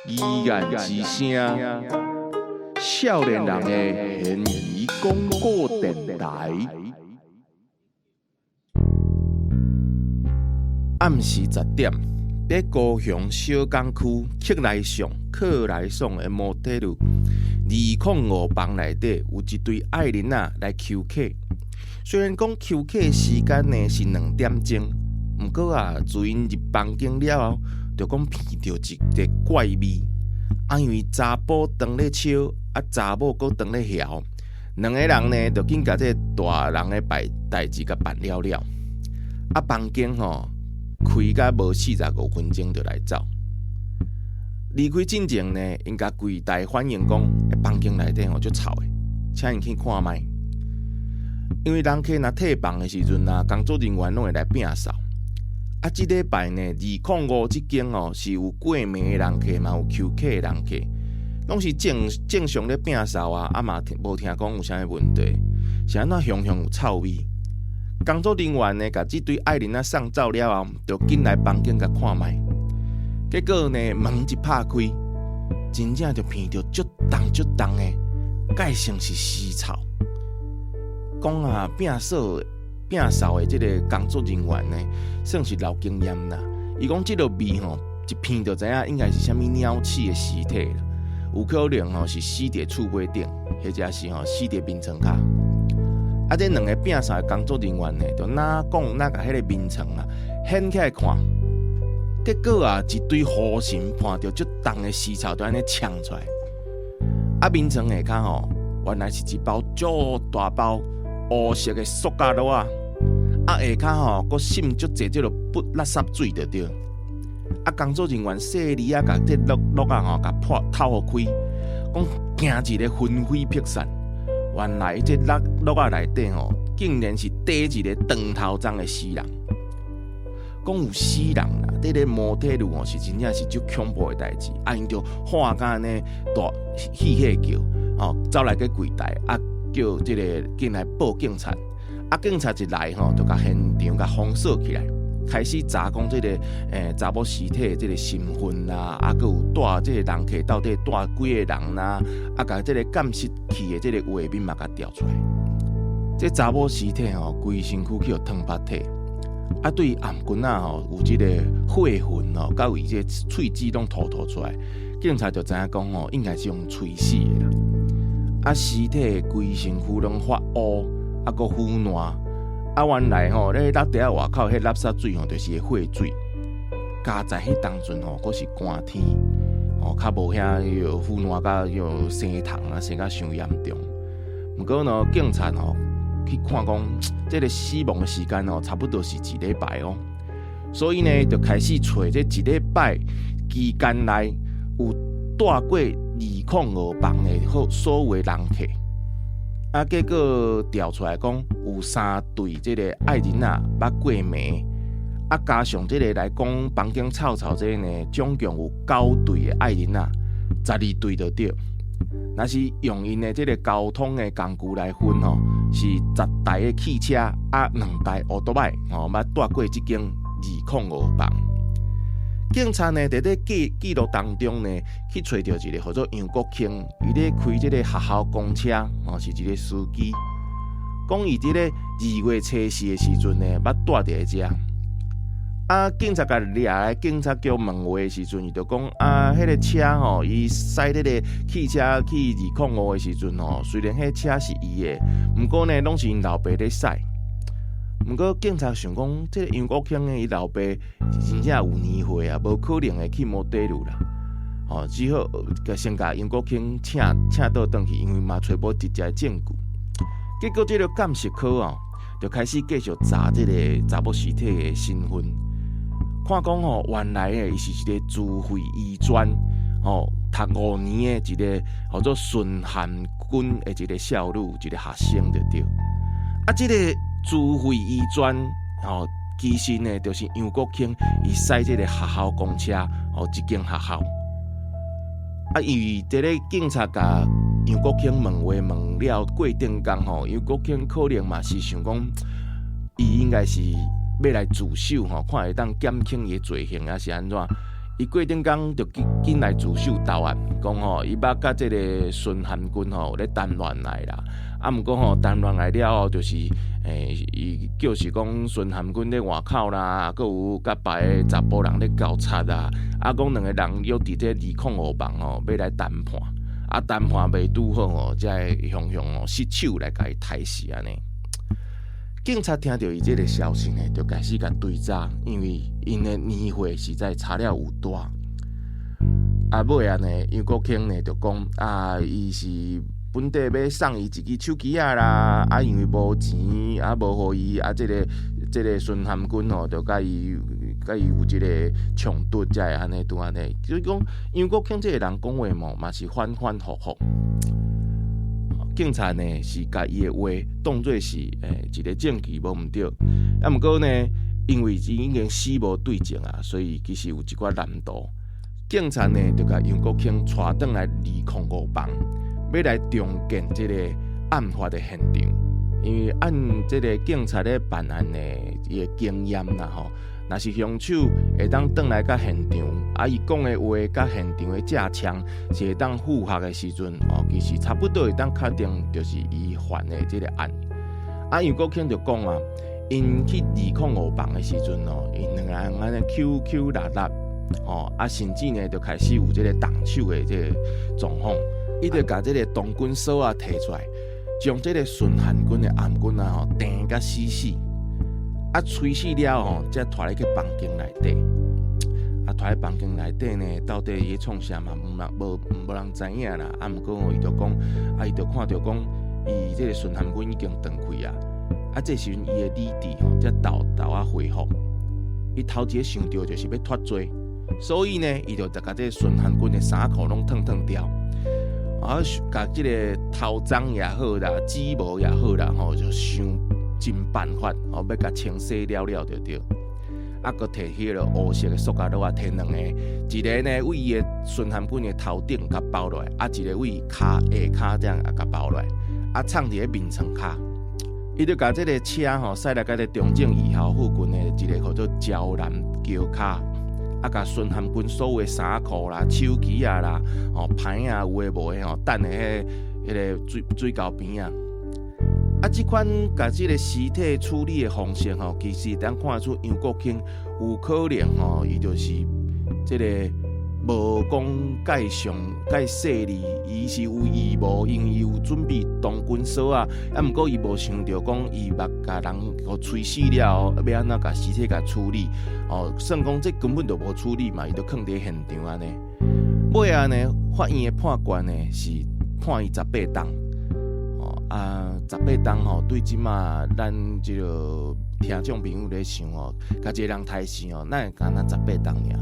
疑案之聲，少年人的懸疑廣播電臺。暗時10點，佇高雄小港區克萊上克萊爽的摩鐵路205房內底，有一對愛人仔來休客。雖然講休客時間呢是2點鐘，毋過啊，自𪜶入房間了後，就講鼻著一个怪味。啊，因為查埔當咧笑，啊查某閣當咧囂，兩个人呢就緊共這个大人的代誌共辦了了。啊，房間吼開甲無45分鐘就來走。離開進前呢，𪜶共櫃台反映講，房間內底吼足臭的，請𪜶去看覓。因為人客若退房的時陣啊，工作人員攏會來摒掃。啊，這禮拜呢，205這間哦是有過暝的人客，嘛有休客的人客，攏是正正常咧摒掃啊，啊嘛無聽講有啥物問題，是按怎雄雄有臭味？工作人員呢，共這對愛人仔送走了後，就緊來房間共看覓。結果呢，門一拍開，真正就鼻著足重足重的，蓋成是屍臭。講啊，摒掃的這个工作人員呢，算是老經驗啦。伊講這个味吼，一鼻就知影應該是啥物鳥鼠的屍體啦，有可能吼是死佇厝尾頂，或者是吼死佇眠床跤。啊，這兩个摒掃的工作人員呢，就哪講哪共彼个眠床啊掀起來看，結果啊，一堆烏神伴著足重的屍臭，就按呢衝出來。啊，眠床下跤吼，原來是一包足大包烏色的塑膠箩仔，啊下跤吼，閣滲足濟這个不垃圾水就對。啊，工作人員細膩啊，共這箩箩仔吼，共破透予開，講驚一个魂飛魄散。原來這箩箩仔內底吼，竟然是綴一个長頭鬃的死人。講有死人啦，佇咧摩鐵路吼是真正是足恐怖的代誌。啊，𪜶就喊甲按呢大戲戲叫，吼走來去櫃台啊，叫這个進來報警察。啊，警察一來吼，就共現場共封鎖起來，開始查講這个查某屍體的這个身份啦，啊，閣有帶這个人客到底帶幾个人啦，啊，共這个監視器的這个畫面嘛，共調出來。這查某屍體吼，規身軀去予燙縛體，啊，對頷頸仔吼有這个血痕吼，佮有伊這个喙舌攏吐吐出來，警察就知影講吼，應該是用催死的啦。啊，屍體規身軀攏發烏，啊，閣腐爛。啊，原來吼，咧落地仔外口彼垃圾水吼，就是血水。加在彼當陣吼，閣是寒天，吼，較無遐又腐爛甲又生蟲啊，生甲傷嚴重。毋過呢，警察吼去看講，這个死亡的時間吼，差不多是一禮拜哦。所以呢，就開始揣這一禮拜期間內有蹛過205房的好所有的人客。啊，結果調出來講，有三對這个愛人仔捌過暝，啊，加上這个來講房間臭臭這个呢，總共有九對的愛人仔，12對就對。若是用𪜶的這个交通的工具來分吼，是10台的汽車啊，2台歐多擺吼，捌蹛過這間205房。警察呢，佇咧記錄當中呢，去揣著一个號做楊國慶，伊咧開這个學校公車，吼是一个司機。講伊佇咧2月初四的時陣呢，捌蹛佇咧遮。啊，警察共掠來警察局問話的時陣，伊就講啊，彼个車吼，伊駛這个汽車去205的時陣吼，雖然彼車是伊的，毋過呢，攏是𪜶老爸咧駛。毋過警察想講，這个楊國慶的伊老爸真正有年歲啊，無可能會去摩鐵路啦。吼，只好先共楊國慶請倒轉去，因為嘛揣無直接的證據。結果這个鑑識科哦，就開始繼續查這个查某屍體的身份，看講吼，原來的伊是一個自費醫專吼讀5年的一个號做孫漢軍的一个少女，一个學生就對。啊，這个自費醫專吼，其實呢，就是楊國慶伊駛這个學校公車吼，這間學校。啊，因為佇咧警察共楊國慶問話問了過程中吼，楊國慶可能嘛是想講，伊應應該是欲來自首吼，看會當減輕伊的罪行抑是按怎？伊過頂工就緊緊來自首投案，講吼伊捌佮這个孫涵君吼有咧談戀愛啦。啊，毋過吼談戀愛了後，就是，伊就是講孫涵君咧外口啦，閣有佮別个查埔人咧交叉啊。啊，講兩个人約佇這205房吼，欲來談判。啊，談判袂拄好吼，才會雄雄吼失手來共伊刣死按呢。警察聽著伊這个消息呢，就開始共追查，因為𪜶的年歲實在差了有大。啊，尾仔呢，楊國興呢就講啊，伊是本底欲送伊一支手機仔啦，啊，因為無錢，啊，無予伊，啊，這个孫涵君吼，就佮伊有這个衝突，才會按呢拄按呢。就是講楊國興這个人講話嘛，嘛是反反覆覆。警察呢是共伊的話當做是一个證據，無毋對。啊，毋過呢，因為伊已經死無對證啊，所以其實有一寡難度。警察呢就共楊國興帶轉來205房，欲來重建這个案發的現場。因為按這个警察咧辦案的伊的經驗啦吼，若是兇手會當轉來佮現場，啊，伊講的話佮現場的正槍是會當符合的時陣，哦，其實差不多會當確定就是伊犯的這个案。啊，楊國興就講啊，𪜶去205房的時陣哦，𪜶兩个人按呢搝搝抐抐，哦，啊，甚至呢就開始有這个動手的這个狀況，伊就共這个銅棍鎖仔提出來，將這个孫漢軍的頷頸啊吼釘甲死死。啊，催死了後，才拖入去房間內底。啊，拖入房間內底呢，到底伊咧創啥嘛？毋人無無人知影啦。啊，毋過吼，伊就講，啊，伊就看著講，伊這个孫涵君已經斷氣啊。啊，這時陣伊的理智吼，才沓沓仔恢復。伊頭一个想著就是欲脫罪，所以呢，伊就共這个孫涵君的衫褲攏脫脫掉，啊，共這个頭鬃也好啦，指模也好啦，吼，就想盡辦法吼，欲共清洗了了就對。啊，閣提彼个烏色的塑膠袋仔，提兩个，一个呢為伊的孫涵君的頭頂共包落來，啊，一个為跤下跤這樣也共包落來，啊，藏佇咧眠床跤。伊就共這个車吼駛來到這中正二校附近的一个叫做蕉南橋跤，啊，共孫涵君所有的衫褲啦、手機仔啦、吼牌仔有的無的吼，擲佇彼个水溝邊仔。啊，這款共這个屍體處理的方式吼，其實當看出楊國興有可能吼，伊就是這个無講蓋上蓋細膩，伊是有預謀，因為伊有準備銅棍鎖仔，啊，毋過伊無想著講伊捌共人予催死了後，欲按怎共屍體共處理，哦，算講這根本就無處理嘛，伊就囥佇現場按呢。尾仔呢，法院的判決呢是判伊18冬。啊，18冬吼，對這馬咱這个聽眾朋友咧想吼，共一个人刣死吼，哪會干焦十八冬爾？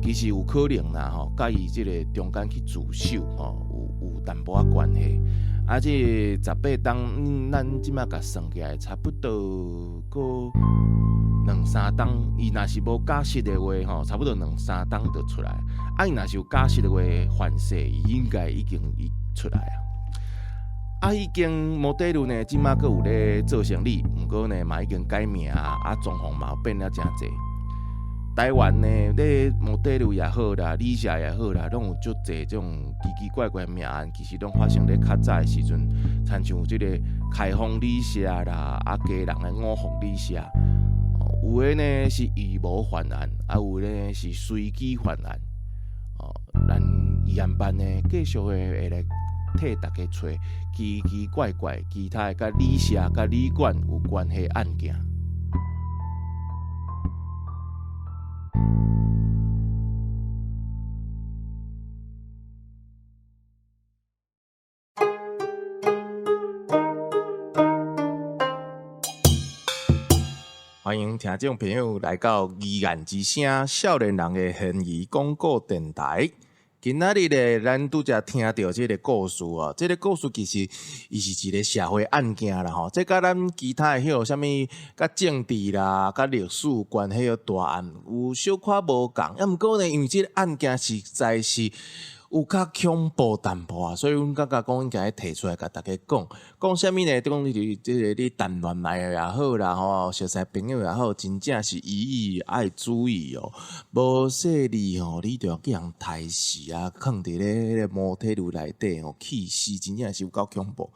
其實有可能啦吼，佮伊這个中間去自首吼，有淡薄仔關係。啊，這十八冬，咱這馬共算起來，差不多閣兩三冬。伊若是無假釋的話吼，差不多兩三冬就出來。啊，伊若是有假釋的話，犯勢伊應該已經伊出來啊。啊，彼間摩底路呢，這馬閣有咧做生理，毋過呢嘛已經改名啊，啊，裝潢嘛變了誠濟。台灣呢，咧摩底路也好啦，旅社也好啦，攏有足濟這種奇奇怪怪的命案，其實攏發生咧較早的時陣，親像這個開封旅社啦，啊，基隆的五福旅社，有的呢是預謀犯案，啊，有的呢是隨機犯案。哦，咱疑案班呢，繼續會來替大家揣奇奇怪怪其他的佮旅社、佮旅館有關係案件。歡迎聽眾朋友來到疑案之聲，少年人的懸疑廣播電台。今仔日咧，咱拄才聽著這个故事哦，這个故事其實伊是一个社會案件啦吼，這佮咱其他的彼個啥物佮政治啦、佮歷史有關彼個大案有小可無仝，啊，毋過呢，因為這个案件實在是有較恐怖淡薄啊，所以阮感覺講應該提出來共大家講，講啥物呢？講你這個你談戀愛也好啦，吼，熟似朋友也好，真正是予以愛注意哦。無細膩吼，你就去予人刣死啊，囥佇咧彼個摩鐵爐內底吼，氣死，真正是有夠恐怖。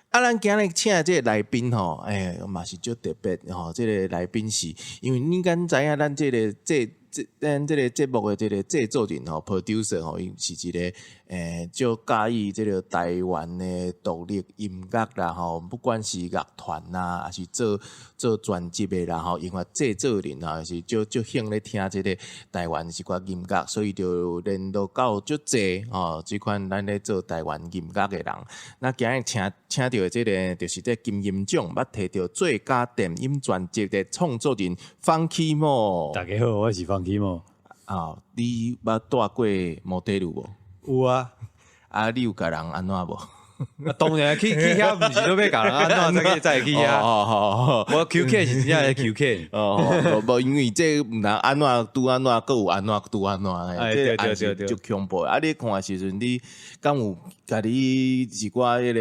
啊，咱今日請的這個來賓吼，欸，嘛是足特別吼。這個來賓是，因為你敢知影咱這個這這咱這個節目的這個製作人吼，producer 吼，伊是一個足佮意這個台灣的獨立音樂啦吼，不管是樂團啊，抑是做做專輯的啦吼，因為製作人啊是足足興咧聽這個台灣一寡音樂，所以就聯絡到足濟吼，這款咱咧做台灣音樂的人。那今日請請著的這個就是這金音獎捌提著最佳電音專輯的創作人 Funky Mo。大家好，我是 Funky Mo。啊，你捌蹛過摩天輪無？有啊。啊，你有共人按怎無？啊，當然去去遐，毋是都欲共人按怎才會去遐。無求客是真正咧求客。哦，無，因為這毋通按怎拄按怎，閣有按怎拄按怎，這是足恐怖。啊，你看的時陣，你敢有共你一寡彼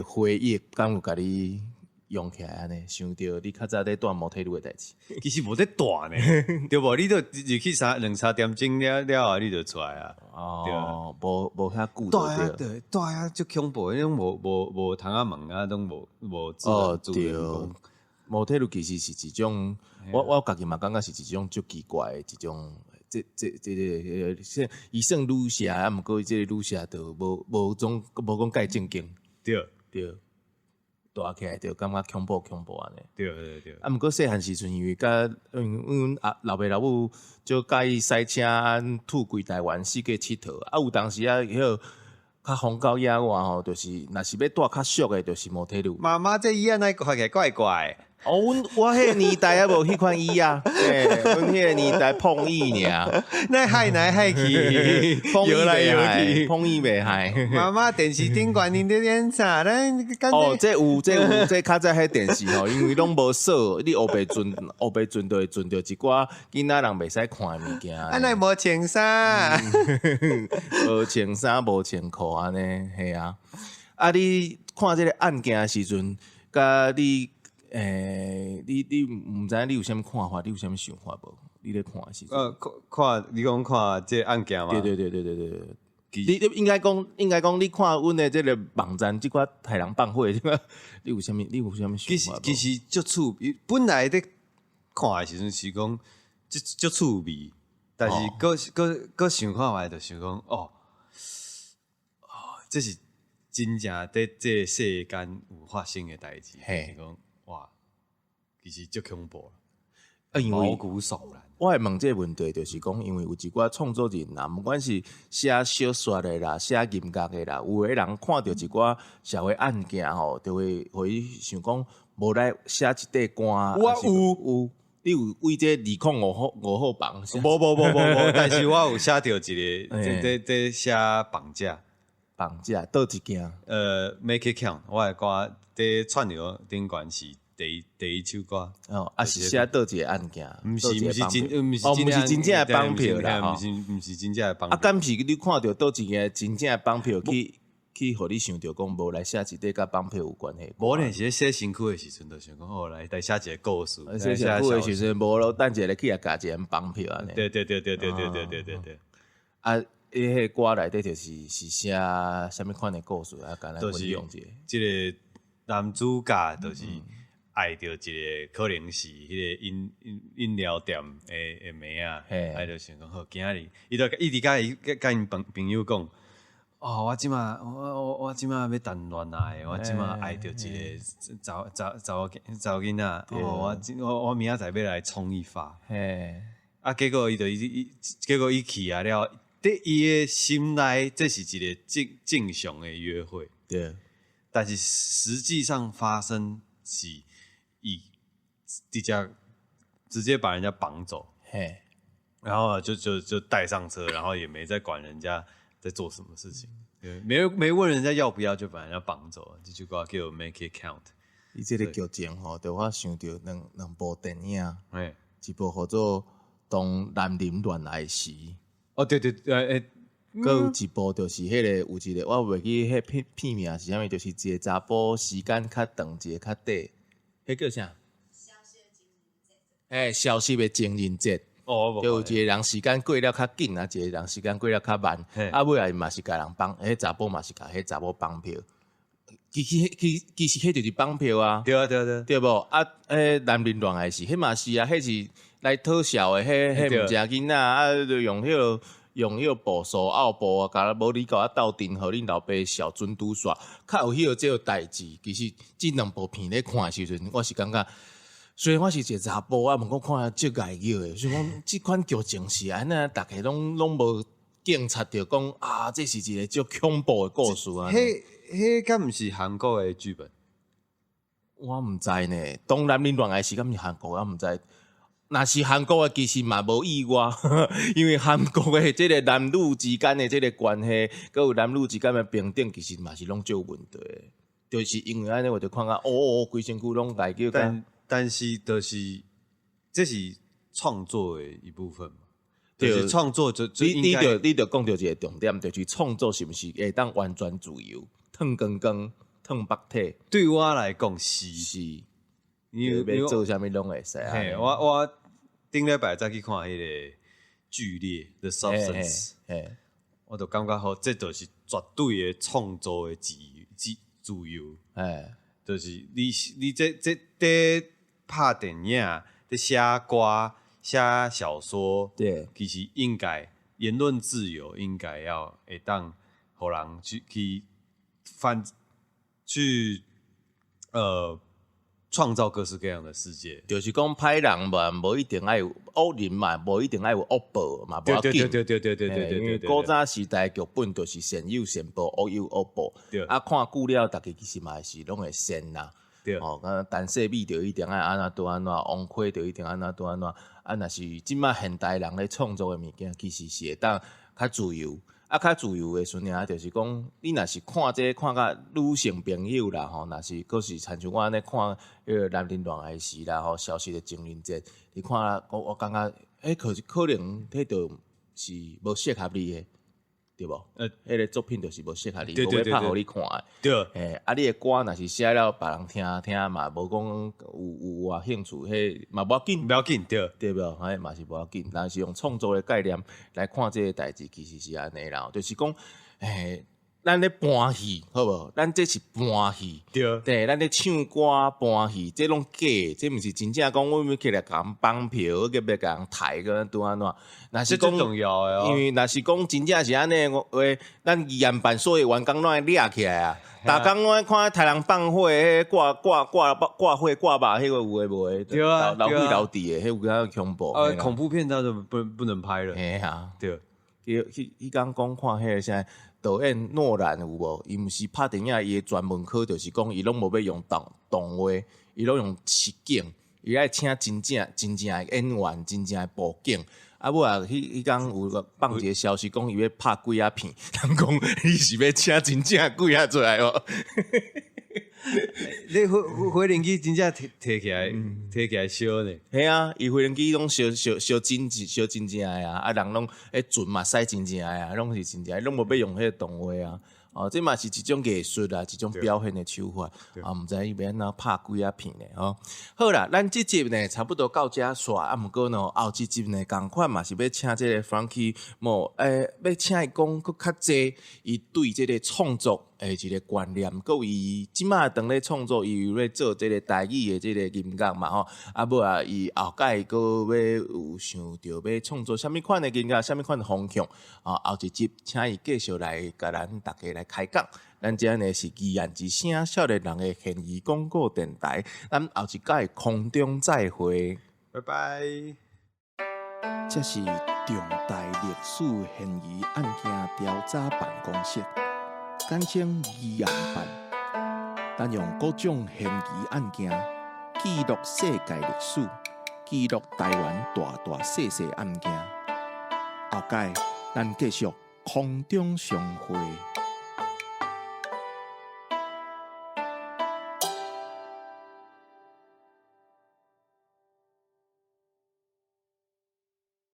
個回憶，敢有共你用起來按呢？想著你較早咧蹛摩鐵輪的代誌。其實無咧蹛呢，對無？你都入去三兩三點鐘了了後，你就出來啊。哦，無無遐久。對啊，對，對啊，足恐怖，彼種無無無窗仔門啊，攏無無自哦，對，摩鐵輪其實是一種，我家己嘛感覺是一種足奇怪的一種，這這這個算伊算旅社，啊，毋過這個旅社就無無種無講蓋正經。對。蹛起來就感覺恐怖恐怖按呢。對對對。啊，毋過細漢時陣，因為佮因為阮阿老爸老母足佮意駛車吐規台灣四界𨑨迌，啊有當時啊，彼個較荒郊野外吼，就是若是欲蹛較俗的，就是摩鐵輪。媽媽，這椅仔哪看起來怪怪？哦，阮我彼個年代猶無彼款椅仔，阮彼個年代碰椅爾。那害來害去，搖來搖去，碰椅袂害。媽媽，電視頂懸𪜶咧演啥？咱哦，這有這有這較早彼電視吼，因為攏無鎖，你烏白轉烏白轉就會轉著一寡囡仔人袂使看的物件。啊，哪無穿衫？無穿衫，無穿褲按呢，嘿啊！啊，你看這個案件的時陣，佮你。欸，你你毋知影你有啥物看法？你有啥物想法無？你咧看的時陣。看你講看這個案件嗎？對對對對對對對。你你應該講，應該講，你看阮的這個網站，這寡殺人放火，這個你有啥物？你有啥物想法？其實其實足趣味，本來咧看的時陣是講足足趣味，但是閣閣閣想看覓，就想講哦，哦，這是真正佇這個世間有發生的代誌，是講哇，其實足恐怖，啊，因為毛骨悚然。我會問這個問題，就是講，因為有一寡創作人啊，不管是寫小說的啦，寫音樂的啦，有的人看著一寡社會案件吼，就會會想講，無來寫一塊歌。我有有，你有為這205五號房？無無無無無，但是我有寫著一個，這這這寫綁架，綁架佗一件？ Make it count，我的歌佇串流頂懸是第一首歌。哦，啊是寫佗一個案件？毋是毋是真，毋是哦，毋是真正的綁票啦，毋是毋是真正的綁。啊，敢是你看著佗一個真正的綁票去去，予你想著講無來寫一塊佮綁票有關係？無呢，是咧洗身軀的時陣，就想講哦，來來寫一個故事。洗身軀的時陣無咯，等一下去予共一個人綁票按呢。對對對對對對對對對對。啊，伊彼個歌內底就是是寫啥物款的故事啊？共咱分享一下。這個男主角就是愛著一個可能是彼個飲飲飲料店的的妹仔，啊就想講好，今仔日伊就一直共伊共𪜶朋朋友講，哦，我這馬我我我這馬欲談戀愛，我這馬愛著一個查查查某查某囡仔，哦，我我我明仔載欲來衝一發，啊，結果伊就伊伊結果伊去啊了，佇伊的心內，這是一個正正常的約會，但是實際上發生是伊直接直接把人家綁走，然後就就就帶上車，然後也沒再管人家在做什麼事情，對，沒沒問人家要不要就把人家綁走了，這句歌叫 Make It Count。伊這個劇情吼，就我想著兩兩部電影，一部號做《當男人戀愛時》。哦，對對對，欸，閣有一部就是彼個有一個，我袂記彼片片名是啥物，就是一個查埔時間較長，一個較短，彼叫啥？欸，消失的情人節。哦，就有一個人時間過了較緊，啊，一個人時間過了較慢，啊，尾仔伊嘛是共人綁，彼查埔嘛是共彼查某綁票。其實其其實彼就是綁票啊。對啊對啊對。對無？啊，彼男人戀愛時，彼嘛是啊，彼是來討笑的，彼彼毋正囡仔啊，就用彼個用彼個步數拗步啊，共無你共我鬥陣，予恁老爸笑準拄煞，較有彼個這個代誌。其實這兩部片咧看的時陣，我是感覺，雖然我是一個查埔啊，毋過看了足礙眼的。想講這款劇情是按怎，逐家攏攏無警察著講啊，這是一個足恐怖的故事啊。彼彼敢毋是韓國的劇本？我毋知呢。當男人戀愛時，敢是韓國？我毋知。若是韓國的，其實嘛無意外，因為韓國的這個男女之間的這個關係，閣有男女之間的平等，其實嘛是攏足有問題的。就是因為按呢，我就看甲哦哦，規身軀攏來叫。但是就是這是創作的一部分嘛。對，創作就你著講著一個重點，就是創作是毋是會當完全自由，褪光光、褪縛體？對我來講是是，你欲做啥物攏會使。嘿，我我頂禮拜才去看彼個劇烈 The Substance，我就感覺好，這就是絕對的創作的自自自由。就是你你這這佇拍電影、佇寫歌、寫小說，其實應該言論自由應該要會當予人去去反去創造各式各樣的世界。就是講歹人嘛，無一定愛有惡人嘛，無一定愛有惡報嘛，無要緊。因為古早時代劇本就是善有善報，惡有惡報。啊，看久了，逐家其實嘛是攏會善啦。哦，敢陳世美就一定愛按怎拄按怎，王奎就一定按怎拄按怎。啊，若是這擺現代人咧創作的物件，其實是會當較自由。啊，較自由的時陣，就是講，你若是看這個看甲女性朋友啦吼，若是閣是親像我按呢看彼個男人戀愛時啦吼，消失的情人節，你看我我感覺，欸，可是可能彼就是無適合你的，對無？彼個作品就是無適合你，無欲拍予你看的。欸，啊，你的歌若是寫了別人聽聽嘛，無講有有偌興趣，彼嘛無要緊。無要緊，對。對無？彼嘛是無要緊，但是用創作的概念來看這個代誌，其實是按呢啦。就是講，欸，咱咧搬戲，好無？咱這是搬戲，對，咱咧唱歌搬戲，這攏假的，這毋是真正講，阮欲起來共人綁票，閣欲共人刣閣拄按怎？若是講，重要的哦。因為若是講真正是按呢話，咱議案辦所有員工攏愛掠起來啊！逐工攏愛看刣人放火，掛掛掛掛火掛肉，彼個有的無的，流血流滴的，彼有較恐怖。啊，恐怖片那就不能拍了。嘿啊，對。彼彼彼工講看彼個啥導演諾蘭有無？伊毋是拍電影，伊的專門科就是講，伊攏無欲用動動畫，伊攏用實景，伊愛請真正真正的演員，真正的布景。啊，尾仔彼彼工有個放一個消息，講伊欲拍鬼仔片，人講你是欲請真正鬼仔出來無？你火火火輪機真正提提起來，提起來燒呢？嘿啊，伊飛行機攏燒燒燒真燒真正的啊！啊，人攏彼船嘛駛真正的啊，攏是真正的，攏無欲用彼個動畫啊！哦，這嘛是一種藝術啊，一種表現的手法啊，毋知伊欲按怎拍鬼仔片咧吼。好啦，咱這集呢差不多到遮煞，啊，毋過呢後一集呢仝款嘛是欲請這個 Frankie Mo，欸，欲請伊講閣較濟，伊對這個創作的一個觀念，閣有伊這擺當咧創作，伊有咧做這個台語的這個音樂嘛吼，啊，尾仔伊後蓋閣欲有想著欲創作啥物款的音樂，啥物款的方向，啊，後一集請伊繼續來共咱逐家來開講。咱這呢是議案之聲少年人的懸疑廣播電台，咱後一擺空中再會，拜拜。這是重大歷史懸疑案件調查辦公室，簡稱議案辦。咱用各種懸疑案件記錄世界歷史，記錄台灣大大細細案件。後擺咱繼續空中相會。